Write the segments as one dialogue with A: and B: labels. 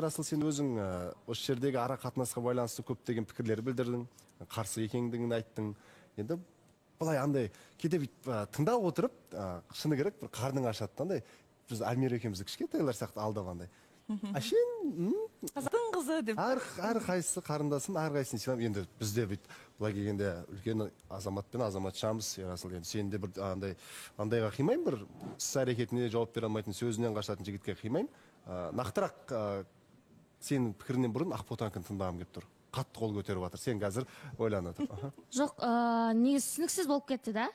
A: Ерасыл, сен өзің осы жердегі ара қатынасқа байланысты көптеген пікірлер білдірдің, қарсы екендігін айттың. Енді былай андай кейде бүйтіп тыңдап отырып, шыны керек, бір қарның ашады да, андай біз Альмира екеумізді кішкентайлар сияқты алдап андай. Әшейін
B: Қазақтың қызы деп.
A: Әр қайсысы қарындасым, әр қайсысын сыйлаймын. Енді бізде бүйтіп былай келгенде үлкен азамат пен азаматшамыз, Ерасыл. Енді сені де бір андайға қимаймын, бір іс әрекетіне жауап бере алмайтын, сөзінен қашатын жігітке қимаймын. Нақтырақ, сенің пікіріңнен бұрын Ақботанікін тыңдағым келіп тұр. Қатты қол көтеріп жатыр. Сен қазір ойланып отыр.
C: Жоқ, негізі түсініксіз болып кетті да.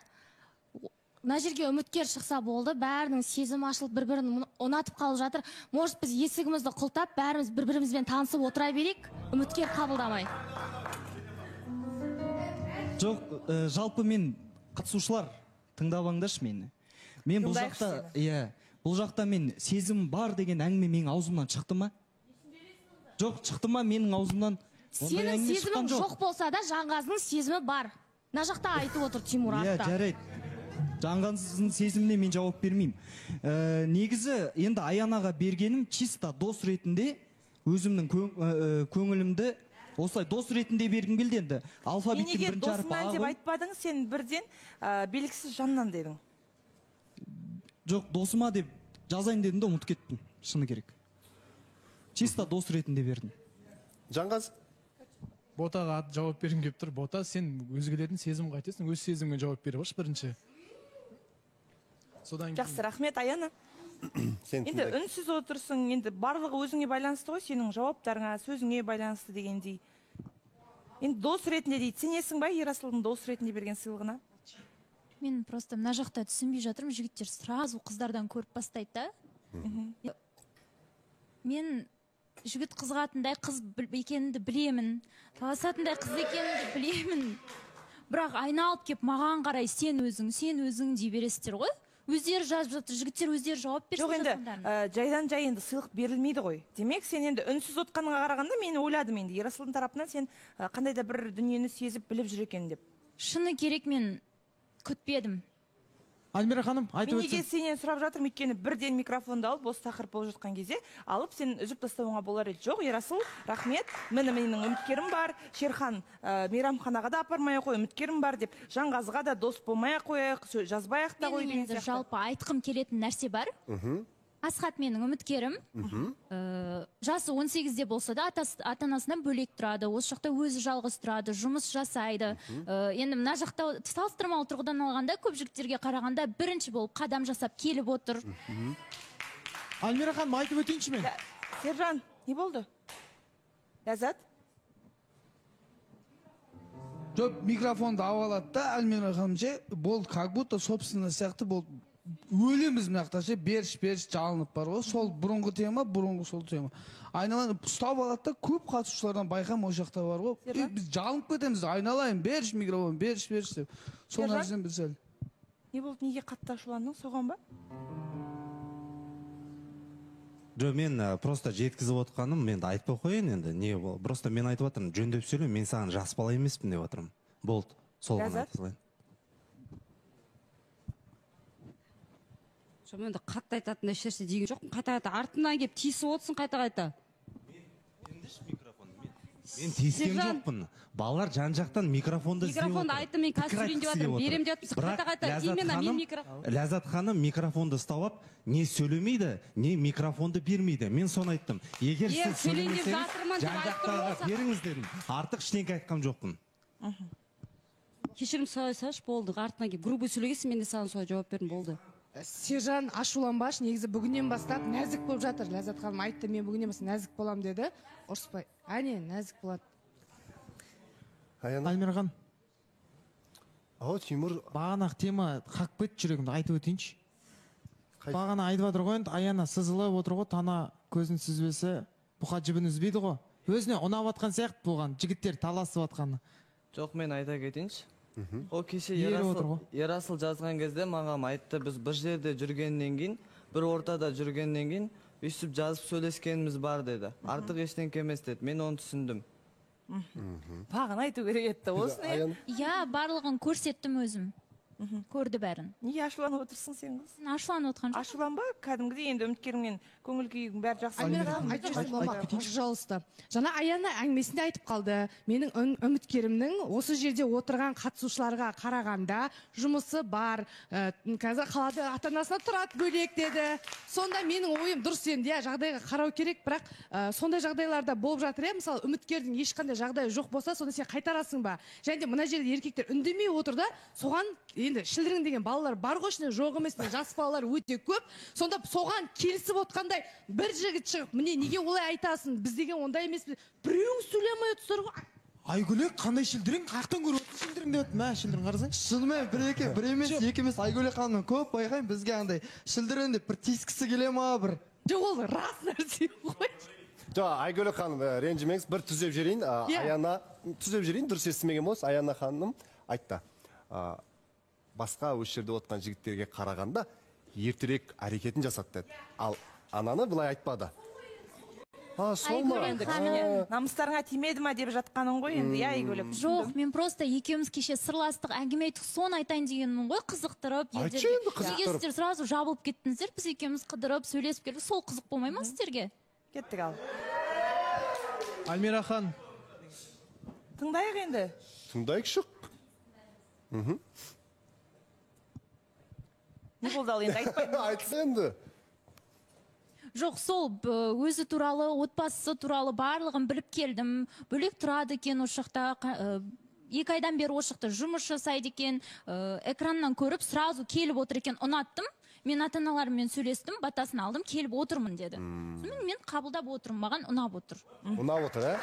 C: Мына жерге үміткер шықса болды, бәрінің сезімі ашылып, бір-бірін ұнатып қалып жатыр. Может, біз есігімізді құлтап, бәріміз бір-бірімізбен танысып отыра берейік, үміткер қабылдамай.
D: Жоқ, жалпы мен қатысушылар тыңдап алыңдаршы мені. Мен бұл
B: Тыңдайықшы
D: жақта,
B: сені.
D: иә, бұл жақта мен сезім бар деген әңгіме менің аузымнан шықты ма? Жоқ, шықты ма менің аузымнан? Ондай
C: Сенің
D: әңгіме
C: сезімің
D: шыққан жоқ.
C: жоқ болса да, Жанғазының сезімі бар. Мына жақта айтып отыр Тимур
D: Иә,
C: артта.
D: жарайды. Жанғазының сезіміне мен жауап бермеймін. Негізі енді Аянаға бергенім чисто дос ретінде өзімнің көңілімді осылай дос ретінде бергім келді енді. Алфавиттің
B: Мен неге
D: бірінші әрпі
B: досымнан
D: А
B: деп
D: ғой.
B: айтпадың, сен бірден, белгісіз жаннан дедің.
D: Жоқ, досыма деп жазайын дедім де ұмытып кеттім, шыны керек. Чисто дос ретінде бердім.
A: Жанғаз?
E: Ботаға жауап бергім келіп тұр. Бота, сен өзгелердің сезімін қайтесің, өз сезіміңе жауап беріп алшы бірінші. Содан кейін
B: Жақсы, рахмет, Аяна.
A: Сен
B: Енді
A: тыңдай.
B: үнсіз отырсың, енді барлығы өзіңе байланысты ғой, сенің жауаптарыңа, сөзіңе байланысты дегендей. Енді дос ретінде дейді, сенесің ба Ерасылдың дос ретінде берген сыйлығына?
F: Мен просто мына жақта түсінбей жатырмын, жігіттер сразу қыздардан көріп бастайды да. Мен жігіт қызығатындай қыз екенімді білемін, таласатындай қыз екенімді білемін. Бірақ айналып кеп маған қарай сен өзің, сен өзің дей бересіздер ғой. Өздері жазып жатыр, жігіттер өздері жауап берсін
B: Жоқ, енді,
F: жатқандарына.
B: Жайдан жай енді сыйлық берілмейді ғой. Демек, сен енді үнсіз отқаныңа қарағанда мен ойладым енді Ерасылдың тарапынан сен, қандай да бір дүниені сезіп біліп жүр екен деп.
F: Шыны керек, мен күтпедім.
G: Альмира ханым, айтып
B: Мен неге
G: өтсем.
B: сенен сұрап жатырмын, өйткені бірден микрофонды алып, осы тақырып болып жатқан кезде алып сен үзіп тастауыңа болар еді. Жоқ, Ерасыл, рахмет. Міне менің үміткерім бар. Шерхан, мейрамханаға да апармай ақ қой, үміткерім бар деп. Жанғазыға да дос болмай ақ қояйық, жазбай ақ та қой
F: Менің
B: деген
F: енді
B: сияқты.
F: жалпы айтқым келетін нәрсе бар. Асхат менің үміткерім. Жасы 18-де болса да ата-анасынан бөлек тұрады. Осы жақта өзі жалғыз тұрады, жұмыс жасайды. Енді мына жақта салыстырмалы тұрғыдан алғанда көп жігіттерге қарағанда бірінші болып қадам жасап келіп отыр.
G: Альмира ханым, айтып өтейінші мен.
B: Сержан, не болды? Ләззат?
H: Жоқ, микрофонды алып алады да Альмира ханым ше, болды, как будто собственно сияқты болды. Өлеміз мына жақта ше, беріш, беріш жалынып бар ғой. Сол бұрынғы тема, бұрынғы сол тема. Айналайын ұстап алады да, көп қатысушылардан байқаймын, ол жақта бар ғой.
B: Сержан?
H: Біз жалынып кетеміз, айналайын, беріш микрофон, беріш, беріш деп. Сол
B: Сержан?
H: нәрседен біз сәл.
B: Не болды, неге қатты ашуландың, соған ба?
I: Жоқ, мен просто жеткізіп отқаным, енді айтпай қояйын енді, не бол, просто мен айтып жатырмын, жөндеп сөйле, мен саған жас бала емеспін деп жатырмын. Болды, сол ғана
B: Ләззат?
I: айта салайын.
J: Жоқ, мен енді қатты айтатын ешнәрсе деген жоқпын. Қайта-қайта артымнан келіп тиісіп отырсың қайта-қайта.
I: Мен тиіскен
J: Сержан.
I: жоқпын. Балалар жан-жақтан микрофонды іздеп
J: Микрофонды
I: отыр.
J: айттым, мен қазір
I: Пікір
J: сөйлейін деп
I: айтқысы
J: жатырмын,
I: келіп отыр.
J: беремін деп жатырмын.
I: Бірақ
J: Қайта-қайта
I: Ләззат
J: именно мен
I: ханым,
J: микрофон.
I: Ләззат ханым микрофонды ұстап алып, не сөйлемейді, не микрофонды бермейді. Мен соны айттым. Егер
J: Ер,
I: сіз
J: сөйлейін деп
I: сөйлемесеңіз,
J: жатырмын деп айтып
I: жан-жақтағы
J: тұрмын ғой.
I: беріңіз дедім. Артық ештеңке айтқан жоқпын.
J: Кешірім сұрай салшы, болды. Артынан келіп грубо сөйлегенсің, мен де саған солай жауап бердім, болды.
K: Сержан, ашуланбашы, негізі бүгіннен бастап нәзік болып жатыр. Ләззат ханым айтты, мен бүгіннен бастап нәзік болам деді. Ұрыспай. Әне, нәзік болады.
A: Аяна.
G: Альмира ханым.
A: Ау, Тимур.
G: Бағанағы тема қақып кетті жүрегімді, айтып өтейінші.
A: Қай-
G: Бағана айтып жатыр ғой енді, Аяна сызылып отыр ғой, тана көзін сүзбесе, бұқа жібін үзбейді ғой. Өзіне ұнап жатқан сияқты болған, жігіттер таласып жатқаны.
L: Жоқ, мен айта кетейінші. Ол кеше
G: Еріп отыр ғой.
L: Ерасыл жазған кезде маған айтты, біз бір жерде жүргеннен кейін, бір ортада жүргеннен кейін өйстіп жазып сөйлескеніміз бар деді. Артық ештеңке емес деді. Мен оны түсіндім.
B: Бағана айту керек еді осыны, иә?
F: Иә, барлығын көрсеттім өзім. Көрді бәрін.
B: Неге ашуланып отырсың сен, қыз?
F: Ашуланып отқан жоқ.
B: Ашуланба, кәдімгідей енді үміткеріңмен көңіл күйің бәрі жақсы.
K: Альмира ханым, айтып жіберсем бола ма? Пожалуйста. Жаңа Аяна әңгімесінде айтып қалды. Менің үміткерімнің осы жерде отырған қатысушыларға қарағанда жұмысы бар. Қазір қалада ата-анасына тұрады бөлек деді. Сонда менің ойым дұрыс енді, иә, жағдайға қарау керек, бірақ сондай жағдайларда болып жатыр, иә, мысалы, үміткердің ешқандай жағдайы жоқ болса, сонда сен қайтарасың ба? Және де мына жерде еркектер үндемей отыр да, соған енді шілдірің деген балалар бар ғой ішінде, жоқ емес, жас балалар өте көп. Сонда соған келісіп отқандай бір жігіт шығып, міне неге олай айтасың, біз деген ондай емеспіз, біреуің сөйлемей отырсыздар ғой.
G: Айгөлек қандай шілдірің, қаяқтан көріп отырсың шілдірің деп отыр. Мә, шілдірің қарасаңшы.
M: Шынымен бір екі, бір емес, екі емес, Айгөлек ханымнан көп байқаймын, бізге андай шілдірің деп бір тиіскісі келе ма бір.
K: Жоқ, ол рас нәрсе ғой.
A: Жоқ, Айгөлек ханым, ренжімеңіз, бір түзеп жіберейін. Аяна, түзеп жіберейін, дұрыс естімеген болса, Аяна ханым айтты. Басқа осы жерде отқан жігіттерге қарағанда ертерек әрекетін жасады деді. Ал ананы былай айтпады. Сол ма?
B: Намыстарыңа тимеді ма деп жатқаның ғой енді, иә, Айгөлек?
F: Жоқ, мен просто екеуміз кеше сырластық, әңгіме айттық, соны айтайын дегенмін ғой, қызықтырып.
A: Айтшы енді, қызықтырып.
F: Неге сіздер сразу жабылып кеттіңіздер, біз екеуміз қыдырып, сөйлесіп келдік, сол қызық болмай ма сіздерге?
B: Кеттік ал.
E: Альмира хан.
B: Тыңдайық енді.
A: Тыңдайықшы.
B: Не болды ал енді, айтпаймын.
A: Айтса енді.
F: Жоқ, сол өзі туралы, отбасысы туралы барлығын біліп келдім. Бөлек тұрады екен осы жақта, 2 айдан бері осы жақта жұмыс жасайды екен. Экраннан көріп, сразу келіп отыр екен, ұнаттым. Мен ата-аналарыммен сөйлестім, батасын алдым, келіп отырмын деді. Сонымен мен қабылдап отырмын, маған ұнап отыр.
A: Ұнап отыр, ә?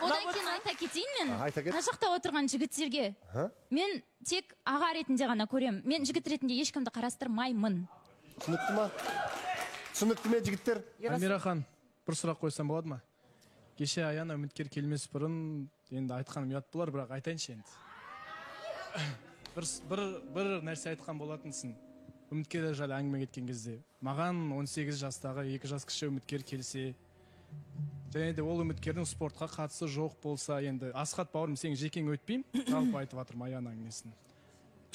F: Одан кейін айта кетейін мен, мына жақта отырған жігіттерге мен тек аға ретінде ғана көремін. Мен жігіт ретінде ешкімді қарастырмаймын.
A: Түсінікті ма? Түсінікті ме, жігіттер?
E: Альмира хан, бір сұрақ қойсам болады ма? Кеше Аяна үміткер келмес бұрын, енді айтқаным ұят болар, бірақ айтайыншы енді. Бір нәрсе айтқан болатынсың. Үміткерлер жайлы әңгіме кеткен кезде, маған 18 жастағы 2 жас кіші үміткер келсе, және де ол үміткердің спортқа қатысы жоқ болса, енді Асхат бауырым, сен жекең өтпеймін, жалпы айтып жатырмын Аянаның несін.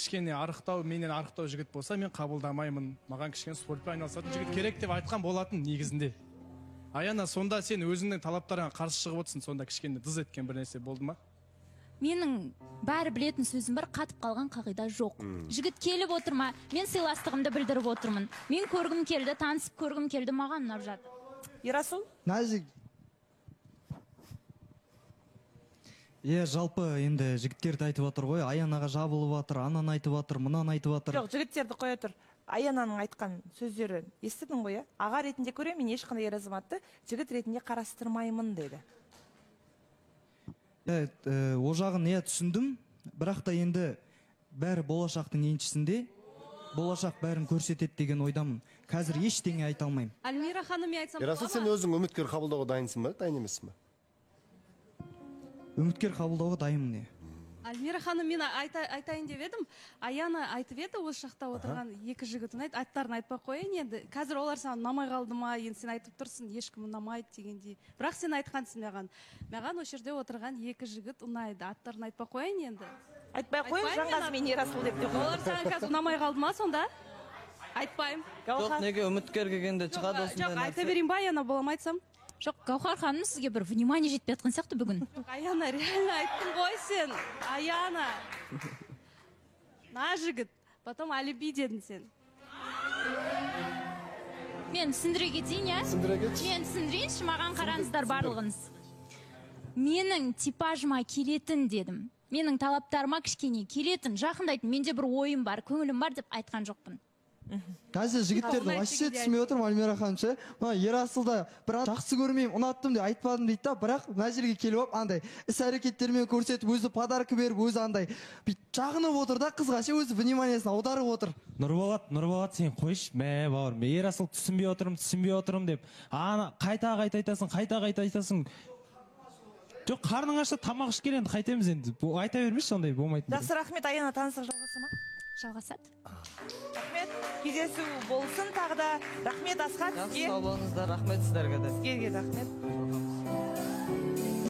E: Кішкене арықтау, менен арықтау жігіт болса, мен қабылдамаймын. Маған кішкене спортпен айналысатын жігіт керек деп айтқан болатын негізінде. Аяна, сонда сен өзіңнің талаптарыңа қарсы шығып отырсың, сонда кішкене дыз еткен бір нәрсе болды ма?
F: Менің бәрі білетін сөзім бар, қатып қалған қағида жоқ. Жігіт келіп отыр ма, мен сыйластығымды білдіріп отырмын. Мен көргім келді, танысып көргім келді, маған ұнап жатыр.
B: Ерасыл?
M: Нәзік.
D: Е, жалпы енді жігіттерді айтып отыр ғой, Аянаға жабылып жатыр, ананы айтып жатыр, мынаны айтып жатыр.
B: Жоқ, жігіттерді қоя тұр. Аянаның айтқан сөздері естідің ғой, иә? Аға ретінде көремін, мен ешқандай ер азаматты жігіт ретінде қарастырмаймын деді.
D: О жағын иә түсіндім, бірақ та енді бәрі болашақтың еншісінде, болашақ бәрін көрсетеді деген ойдамын. Қазір ештеңе айта алмаймын.
J: Альмира ханым, мен айтсам бола ма?
A: Ерасыл, сен өзің үміткер қабылдауға дайынсың ба, дайын емессің ба?
D: Үміткер қабылдауға дайынмын, иә.
J: Альмира ханым, мен айтайын деп едім. Аяна айтып еді, осы жақта отырған екі жігіт ұнайды, аттарын айтпай қояйын енді. Қазір олар саған ұнамай қалды ма, енді сен айтып тұрсың, ешкім ұнамайды дегендей. Бірақ сен айтқансың маған. Маған осы жерде отырған екі жігіт ұнайды, аттарын айтпай қояйын енді.
B: Айтпай қояйын, Жаңғазы мен Ерасыл деп те қояйын.
J: Олар саған қазір ұнамай қалды ма сонда? Айтпаймын.
L: Жоқ, неге үміткер келгенде шығады осындай нәрсе?
J: Жоқ, айта берейін ба, Аяна, бола ма айтсам?
F: Жоқ, Гауһар ханым, сізге бір внимание жетпей жатқан сияқты бүгін.
J: Аяна, реально айттың ғой сен. Аяна. На жігіт, потом алиби дедің сен.
F: Мен түсіндіре кетейін, иә?
A: Түсіндіре кетші.
F: Мен түсіндірейінші, маған қараңыздар барлығыңыз. Менің типажыма келетін дедім. Менің талаптарыма кішкене келетін, жақындайтын, менде бір ойым бар, көңілім бар деп айтқан жоқпын.
M: Қазір жігіттерді вообще түсінбей отырмын, Альмира ханым ше. Мына Ерасылда бір жақсы көрмеймін, ұнаттым деп айтпадым дейді да, бірақ мына жерге келіп алып андай іс әрекеттермен көрсетіп, өзі подарка беріп, өзі андай бүйтіп жағынып отыр да қызға ше, өзі вниманиесін аударып отыр.
N: Нұрболат, сен қойшы, мә бауырым, Ерасыл түсінбей отырмын, түсінбей отырмын деп. Ана қайта қайта айтасың, қайта қайта айтасың. Жоқ, қарның ашса тамақ ішіп кел енді, қайтеміз енді. Айта бермеші сондай болмайтын.
B: Жақсы, рахмет. Аяна, таныстық жалғаса ма?
F: Жалғасады.
B: Рахмет, кездесу болсын тағы да. Рахмет, Асхат, сізге.
L: Сау болыңыздар, рахмет сіздерге де.
B: Сізге де рахмет.